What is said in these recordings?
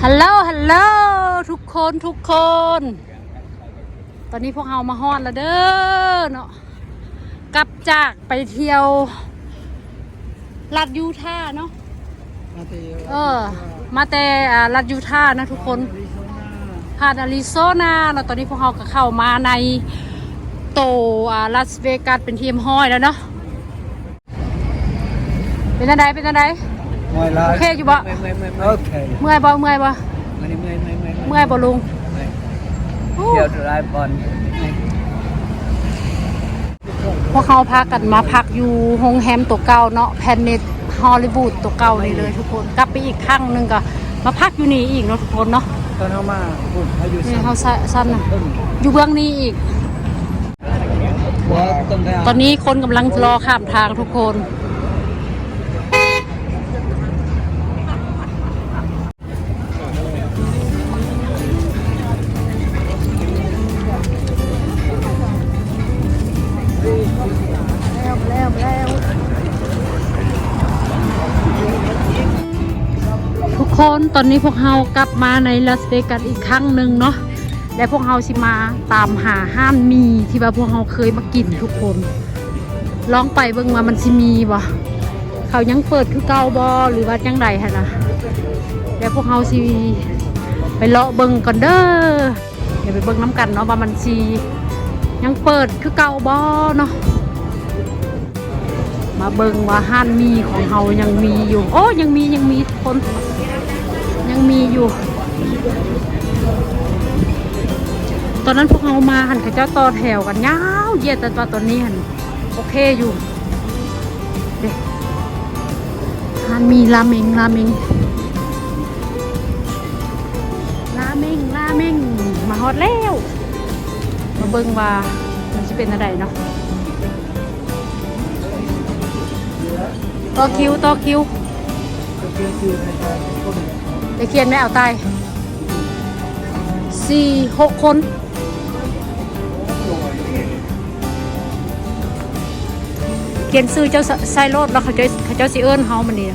ຮັລໂຫຼ ຮັລໂຫຼ ທຸກຄົນ ທຸກຄົນ ຕອນນີ້ພວກເຮົາມາຮອດແລ້ວເດີເນາະ ກັບຈາກໄປທ່ຽວລັດຢູທາເນາະ ມາແຕ່ ເອີ ມາແຕ່ ອ່າ ລັດຢູທານະທຸກຄົນ ຜ່ານອາຣິໂຊນາເນາະ ຕອນນີ້ພວກເຮົາກໍເຂົ້າມາໃນໂຕ ອ່າ ລາສເວກັສເປັນທີ່ຮຽບຮ້ອຍແລ້ວເນາະ. ເປັນຈັ່ງໃດ ເປັນຈັ່ງໃດ? ເມື່ອຍຫຼາຍ ໂອເຄຢູ່ບໍ່? ເມື່ອຍ ເມື່ອຍ ເມື່ອຍ ເມື່ອຍ ເມື່ອຍບໍ່? ເມື່ອຍບໍ່? ເມື່ອຍ ເມື່ອຍ ເມື່ອຍ ເມື່ອຍ ເມື່ອຍບໍ່ລຸງ? ເມື່ອຍ ໂອ້ ທ່ຽວຫຼາຍບ່ອນ. ພວກເຮົາພາກັນມາພັກຢູ່ໂຮງແຮມໂຕເກົ່າເນາະ ແພລາເນດ ຮອລລີວູດ ໂຕເກົ່ານີ້ເລີຍທຸກຄົນ ກັບໄປອີກຄັ້ງໜຶ່ງກໍມາພັກຢູ່ນີ້ອີກເນາະທຸກຄົນເນາະ. ຕອນເຮົາມາພຸ້ນ ເຮົາຢູ່ຊັ້ນ ເຮົາຊັ້ນນະ ຢູ່ເບື້ອງນີ້ອີກ. ຕອນນີ້ຄົນກຳລັງລໍຂ້າມທາງທຸກຄົນ. ທຸກຄົນ ຕອນນີ້ພວກເຮົາກັບມາໃນລາສເວກັສອີກຄັ້ງໜຶ່ງເນາະ ແລະ ພວກເຮົາຊິມາຕາມຫາຮ້ານໝີ່ທີ່ວ່າພວກເຮົາເຄີຍມາກິນທຸກຄົນ. ລອງໄປເບິ່ງວ່າມັນຊິມີບໍ່ ເຂົາຍັງເປີດຄືເກົ່າບໍ່ ຫຼືວ່າຈັ່ງໃດຫັ້ນນະ. ແລ້ວພວກເຮົາຊິໄປເລາະເບິ່ງກ່ອນເດີ. ດຽວໄປເບິ່ງນຳກັນເນາະ ວ່າມັນຊິຍັງເປີດຄືເກົ່າບໍ່ເນາະ. ມາເບິ່ງວ່າຮ້ານໝີ່ຂອງເຮົາຍັງມີຢູ່. ໂອ້ ຍັງມີ ຍັງມີຄົນ ຍັງມີຢູ່. ຕອນນັ້ນພວກເຮົາມາຫັ້ນ ເຂົາເຈົ້າຕໍ່ແຖວກັນຍາວຢຽດ ແຕ່ວ່າຕອນນີ້ຫັ້ນໂອເຄຢູ່ເດ້. ຮ້ານໝີ່ລາເມັງ ລາເມັງ ລາເມັງ ລາເມັງ ມາຮອດແລ້ວ. ມາເບິ່ງວ່າມັນຊິເປັນແນວໃດເນາະ. ຕໍ່ຄິວ ຕໍ່ຄິວ ໄປຂຽນແມ່ເອົາຕາຍ ສີ່ ຫົກຄົນ ຂຽນຊື່ເຈົ້າໃສ່ໂລດ ແລ້ວເຂົາເຈົ້າ ເຂົາເຈົ້າຊິເອີ້ນເຮົາມື້ນີ້.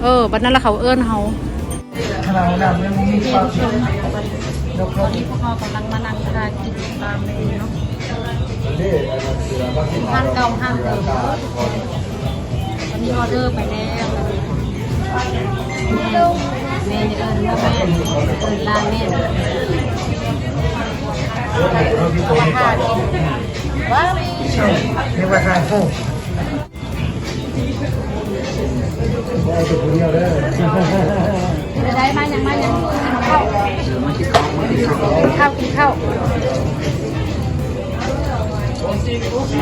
ເອີ ບັດນັ້ນລະເຂົາເອີ້ນເຮົາ. ຕອນນີ້ພວກເຮົາກຳລັງມານັ່ງທານກິນຕາມເມນູເນາະ ຮ້ານເກົ່າຮ້ານເດີມ. ຕອນນີ້ອໍເດີໄປແລ້ວ ແມ່ນ ແມ່ນ ເອີ້ນ ເອີ້ນລາເມັງ ລາເມັງ ລາເມັງ ລາເມັງ. ໄດ້ມາຍັງ ມາຍັງ ກິນເຂົ້າ ກິນເຂົ້າ ກິນເຂົ້າ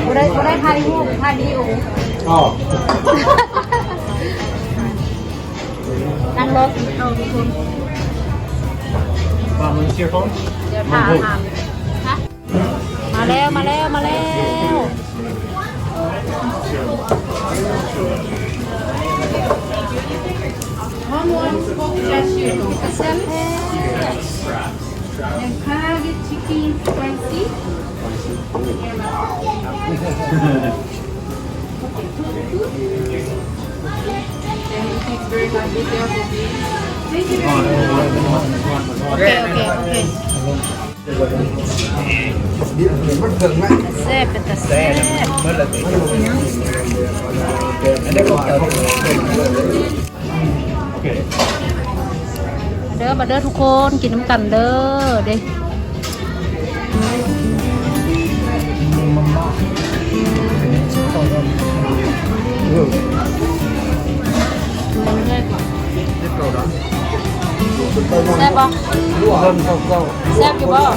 ບໍ່ໄດ້ ບໍ່ໄດ້ຖ່າຍຮູບ ຖ່າຍວິດີໂອ. ອໍ ນັ່ງລໍກິນເຂົ້າທຸກຄົນ. ດຽວຖ້າອາຫານ ມາແລ້ວ ມາແລ້ວ ມາແລ້ວ. One, one, one, one. And karaage chicken spicy. And it is very hot. Be careful, please. Thank you very much. ໂອເຄ ໂອເຄ ໂອເຄ. ແຊບ ເປັນຕາແຊບ. ມາເດີ ມາເດີທຸກຄົນ ກິນນຳກັນເດີ ເດ້. ແຊບບໍ່? ແຊບຢູ່ບໍ່? ອ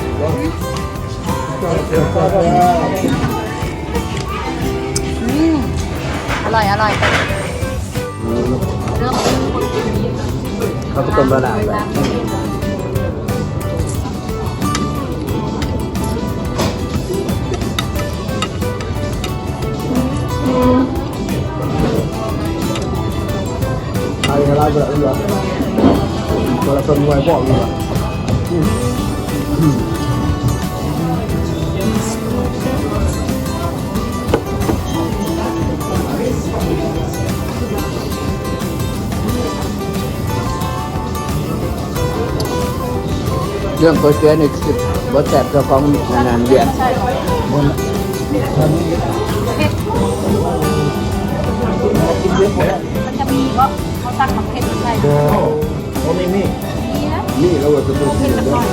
ືມ ອະລ່ອຍ ອະລ່ອຍ. ເຂົາໄປຕົ້ມລະນາບແລ້ວ. ເຄື່ອງກວຍເສຍນີ້ຊິບໍ່ແຊບເທົ່າຂອງອັນນັ້ນວຽດ. ມັນຈະມີບໍ່? ເຂົາຕັກໝາກເຜັດໃສ່. ບໍ່ ບໍ່ມີ ມີ ມີນະ? ມີແລ້ວວ່າຈະບໍ່ ເຜັດຈັກໜ້ອຍ.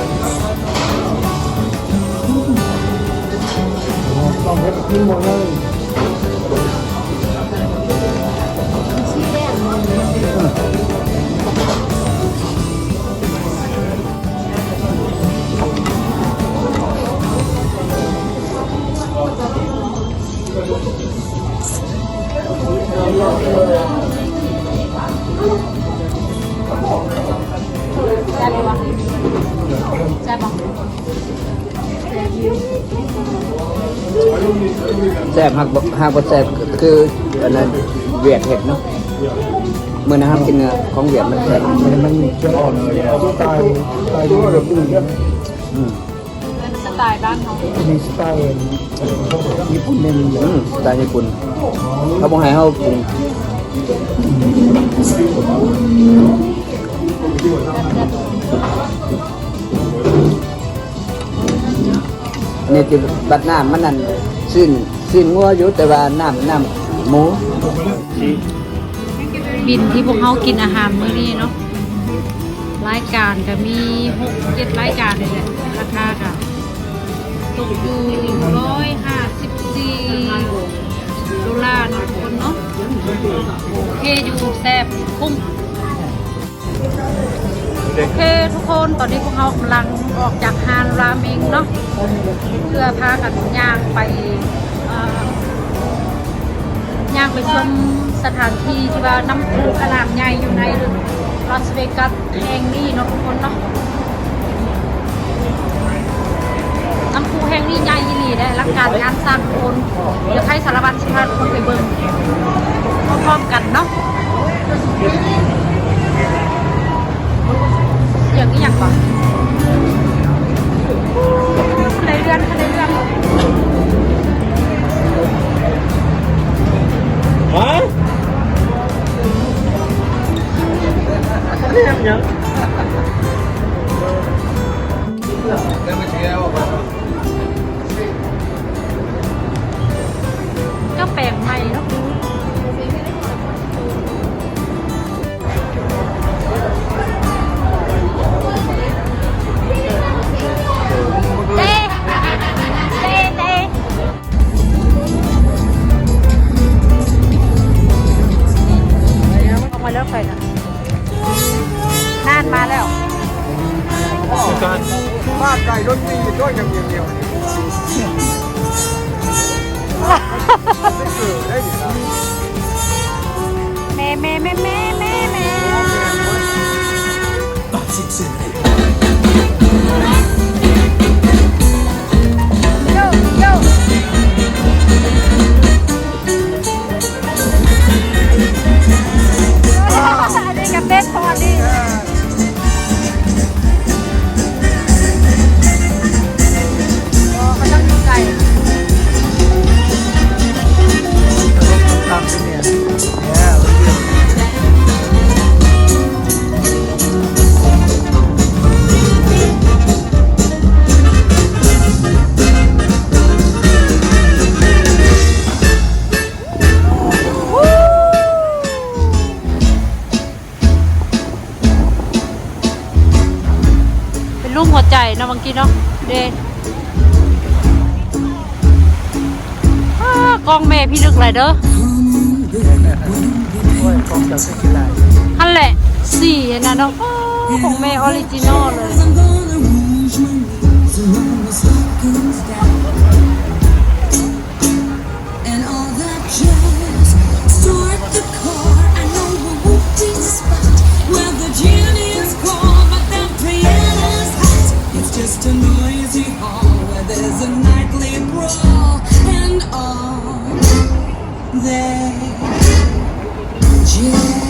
ຕ້ອງເຮັດກິນໝົດເລີຍ. ແຊບ ຫາກບໍ່ ຫາກບໍ່ແຊບຄືອັນນັ້ນ ວຽດເຮັດເນາະ. ມື້ນັ້ນເຮົາກິນຂອງວຽດມັນແຊບ ມັນ ມັນຈະອ່ອນ ສະໄຕລ໌ ສະໄຕລ໌ວຽດ. ອືມ ເປັນສະໄຕລ໌ບ້ານເຮົາ ອັນນີ້ສະໄຕລ໌ຍີ່ປຸ່ນແມ່ນ. ອືມ ສະໄຕລ໌ຍີ່ປຸ່ນ ເຂົາບໍ່ໃຫ້ເຮົາປຸງ. ອັນນີ້ຕິ ບັດນ້ຳມັນນັ້ນ ຊີ້ນ ຊີ້ນງົວຢູ່ ແຕ່ວ່ານ້ຳ ນ້ຳໝູ. ບິນທີ່ພວກເຮົາກິນອາຫານມື້ນີ້ເນາະ ລາຍການກະມີຫົກເຈັດລາຍການນີ້ແຫຼະ. ລາຄາກະຕົກຢູ່ຮ້ອຍຫ້າສິບສີ່ໂດລາເນາະ ທຸກຄົນເນາະ. ໂອເຄຢູ່ ແຊບ ຄຸ້ມ. ໂອເຄທຸກຄົນ ຕອນນີ້ພວກເຮົາກຳລັງອອກຈາກຮ້ານລາເມັງເນາະ ເພື່ອພາກັນຍ່າງໄປ ເອີ ຍ່າງໄປຊົມສະຖານທີ່ທີ່ວ່ານ້ຳພຸຂະໜາດໃຫຍ່ຢູ່ໃນລາສເວກັສແຫ່ງນີ້ເນາະ ທຸກຄົນເນາະ. ນ້ຳພຸແຫ່ງນີ້ໃຫຍ່ອີ່ຫຼີເດ້ ອະລັງການງານສ້າງ ທຸກຄົນ. ດຽວໄທສາລະວັນຊິພາທຸກຄົນໄປເບິ່ງພ້ອມໆກັນເນາະ. ສຽງອີ່ຫຍັງວະ? ໄດ້ເລື່ອນ ໄດ້ເລື່ອນ. ຮະ? ເລື່ອນຫຍັງ? ກະແປງໃໝ່ເນາະ. ເຕ ເຕ ເຕ ອອກມາແລ້ວຂ້ອຍນະ. ນານມາແລ້ວ ຄືກັນ ມາໄກດົນຕີໂດຍຢ່າງດຽວນີ້ ແມ່ ແມ່ ແມ່ ແມ່ ແມ່ ແມ່. ໂຢ ໂຢ ອັນນີ້ກະເປັນພໍດີ ເຂົາເຈົ້າຢູ່ໄກ. ເປັນຮູບຫົວໃຈເນາະ ບາງທີເນາະ ເດ້. ອ້າ ກ້ອງແມ່ພິລຶກຫຼາຍເດີ. ໂອ້ຍ ກ້ອງເຈົ້າຄືກິນຫຼາຍ. ຫັ້ນແຫຼະ ສີຫັ້ນນະເນາະ. ໂອ້ ຂອງແມ່ອໍຣິຈິນໍເລີຍ. And all that jazz. Start the car, I know a whoopty spot where the genius call, but the piano's hot. It's just a noisy hall where there's a nightly brawl, and all that jazz.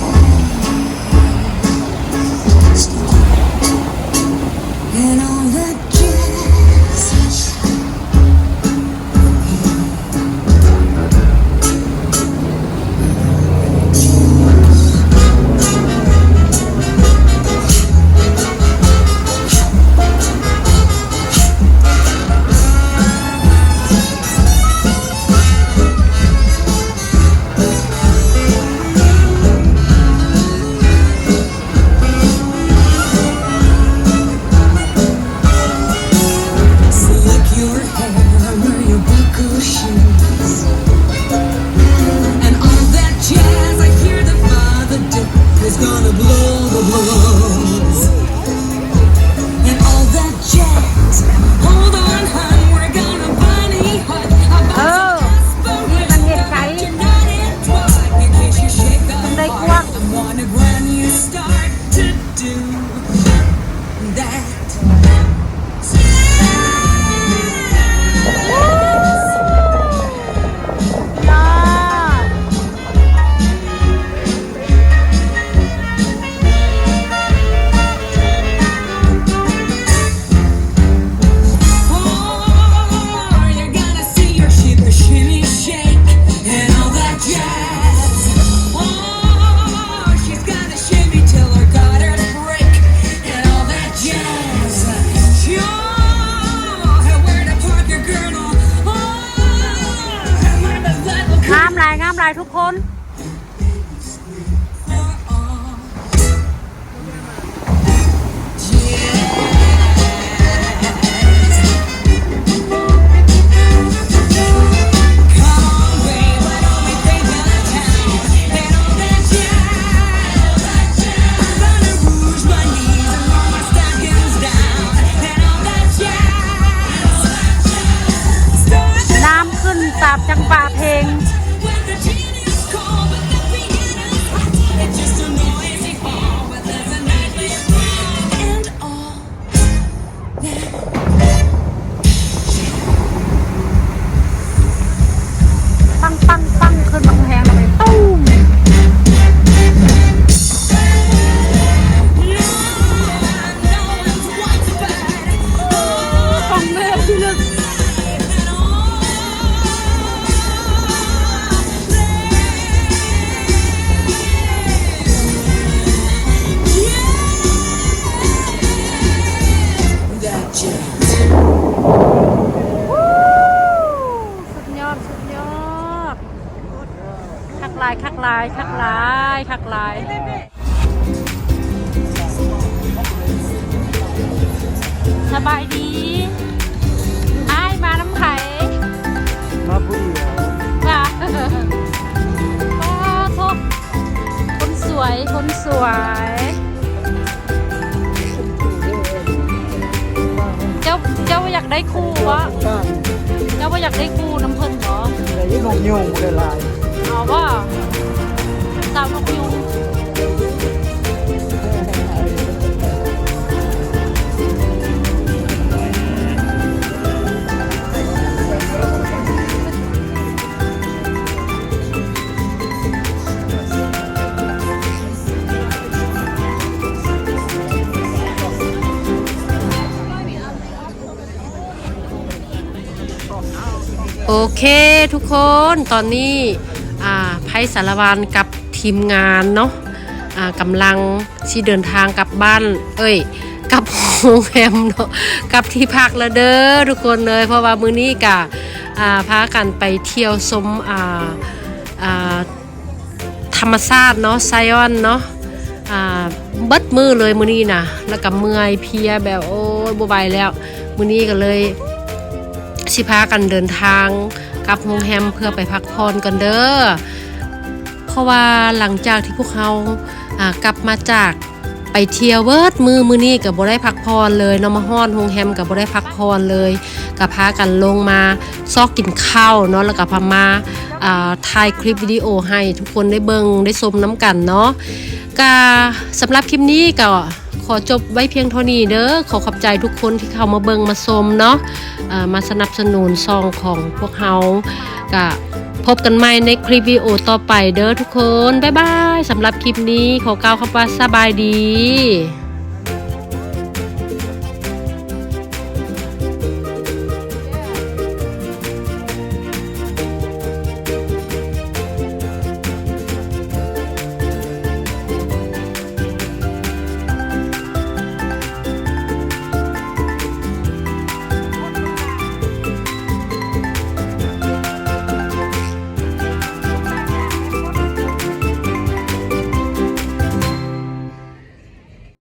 And all that jazz. ເ ງາມຫຼາຍທຸກຄົນ. ນ້ຳຂຶ້ນຕາມຈັງຫວະເພງ. ປັງ ປັງ ປັງ ຂຶ້ນມາແຮງເລີຍ ຕຸ້ມ. ສຸດຍອດ ສຸດຍອດ ຄັກຫຼາຍ ຄັກຫຼາຍ ຄັກຫຼາຍ ຄັກຫຼາຍ. ສະບາຍດີ ອ້າຍມານຳໃຜ? ມາຜູ້ດຽວ. ວ່າ ປາໂທ້ ຄົນສວຍ ຄົນສວຍ. ເຈົ້າ ເຈົ້າບໍ່ຢາກໄດ້ຄູ່ບໍ? ເຈົ້າບໍ່ຢາກໄດ້ຄູ່ນຳເພິ່ນບໍ? ໄດ້ຢູ່ ນົກຍູງຫຼາຍໆ. ເອົາບໍ? ສາວນົກຍູງ. ໂອເຄທຸກຄົນ ຕອນນີ້ ອ່າ ໄພສາລະວັນກັບທີມງານເນາະ ອ່າ ກຳລັງຊິເດີນທາງກັບບ້ານ ເອີຍ ກັບໂຮງແຮມເນາະ ກັບທີ່ພັກແລ້ວເດີທຸກຄົນເອີຍ. ເພາະວ່າມື້ນີ້ກະ ອ່າ ພາກັນໄປທ່ຽວຊົມ ອ່າ ອ່າ ທຳມະຊາດເນາະ ໄຊອອນເນາະ ອ່າ ເບິດມື້ເລີຍມື້ນີ້ນະ ແລ້ວກະເມື່ອຍເພຍແບບ ໂອ້ຍ ບໍ່ໄຫວແລ້ວ. ມື້ນີ້ກໍເລີຍຊິພາກັນເດີນທາງກັບໂຮງແຮມເພື່ອໄປພັກຜ່ອນກ່ອນເດີ ເພາະວ່າຫຼັງຈາກທີ່ພວກເຮົາ ອ່າ ກັບມາຈາກ ໄປທ່ຽວເບິດມື້ ມື້ນີ້ກໍບໍ່ໄດ້ພັກຜ່ອນເລີຍເນາະ ມາຮອດໂຮງແຮມກໍບໍ່ໄດ້ພັກຜ່ອນເລີຍ ກໍພາກັນລົງມາຊອກກິນເຂົ້າເນາະ ແລ້ວກໍພາມາ ອ່າ ຖ່າຍຄລິບວິດີໂອໃຫ້ທຸກຄົນໄດ້ເບິ່ງໄດ້ຊົມນຳກັນເນາະ. ກະສຳລັບຄລິບນີ້ກໍຂໍຈົບໄວ້ພຽງເທົ່ານີ້ເດີ ຂໍຂອບໃຈທຸກຄົນທີ່ເຂົ້າມາເບິ່ງມາຊົມເນາະ ເອີ ມາສະໜັບສະໜູນຊ່ອງຂອງພວກເຮົາ ກະ ພົບກັນໃໝ່ໃນຄລິບວິດີໂອຕໍ່ໄປເດີທຸກຄົນ ບາຍບາຍ. ສຳລັບຄລິບນີ້ຂໍກ່າວຄຳວ່າສະບາຍດີ.